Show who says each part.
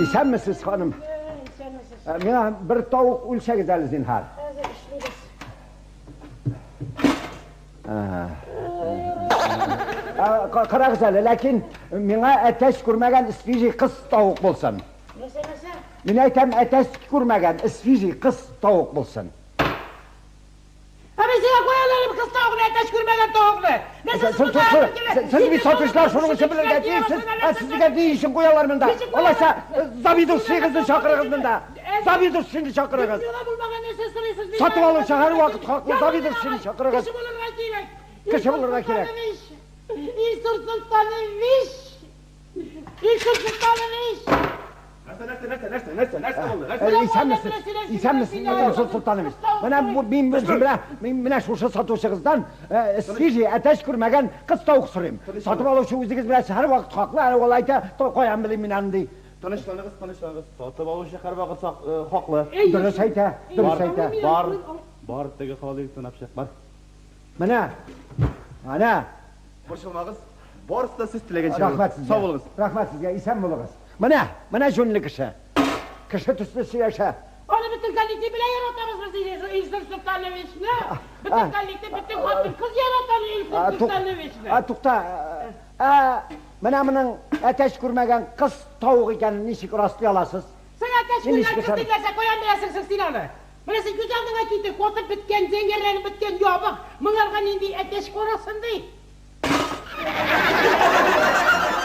Speaker 1: Исәнмесез, ханым.
Speaker 2: Исәнмесез.
Speaker 1: Миңа бер тавык үлчәгез әле, зинһар.
Speaker 2: Хәзер эшлибез.
Speaker 1: Карагыз әле, ләкин миңа әтәч күрмәгән свежий кыз тавык булсын.
Speaker 2: Нәрсә, нәрсә?
Speaker 1: Мин әйтәм, әтәч күрмәгән свежий кыз тавык булсын.
Speaker 2: Ә мин сиңа куялар идем кыз тавыкны, әтәч күрмәгән тавыкны. Нәрсә
Speaker 1: Сез сез бит сатучылар, шуның өчен белергә тиешсез. Ә сезгә ни өчен куялар монда? Алайса, заведующийгызны чакырыгыз монда. Заведующийны чакырыгыз.
Speaker 2: Дөньяда булмаган нәрсә сорыйсыз миннән.
Speaker 1: Сатып алучы һәрвакыт хаклы, заведующийны чакырыгыз.
Speaker 2: Кеше булырга кирәк.
Speaker 1: Кеше булырга кирәк.
Speaker 2: Илсур Солтанович! Илсур Солтанович!
Speaker 3: Нәрсә, нәрсә, нәрсә, нәрсә, нәрсә, нәрсә булды? Нәрсә?
Speaker 1: Исәнмесез, исәнмесез, Илсур Солтанович. Менә бу мин менә мин менә шушы сатучыгыздан свежий әтәч күрмәгән кыз тавык сорыйм. Сатып алучы үзегез беләсез, һәрвакыт хаклы, әле ул әйтә, каян белим мин аны ди.
Speaker 3: Тынычланыгыз, тынычланыгыз. Сатып алучы һәрвакыт хаклы.
Speaker 1: Дөрес әйтә, дөрес әйтә.
Speaker 3: Бар, бар, теге холодильниктан алып чык, бар.
Speaker 1: Менә, менә.
Speaker 3: Борчылмагыз, барысы да сез теләгәнчә булыр.
Speaker 1: Рәхмәт сезгә.
Speaker 3: Сау булыгыз.
Speaker 1: Рәхмәт сезгә, исән булыгыз. Менә, менә җүнле кеше. Кеше төсле сөйләшә.
Speaker 2: Аны бөтен коллектив белән яратабыз без Илсур Солтановичны. Бөтен коллектив, бөтен хатын-кыз ярата Илсур Солтановичны.
Speaker 1: Тукта, менә моның әтәч күрмәгән кыз тавык икәнен ничек раслый аласыз?
Speaker 2: Син әтәч күргән кыз дип нәрсә, каян беләсең соң син аны? Менә син күз алдыңа китер, катып беткән, зәңгәрләнеп беткән ябык, моңарга нинди әтәч карасын ди?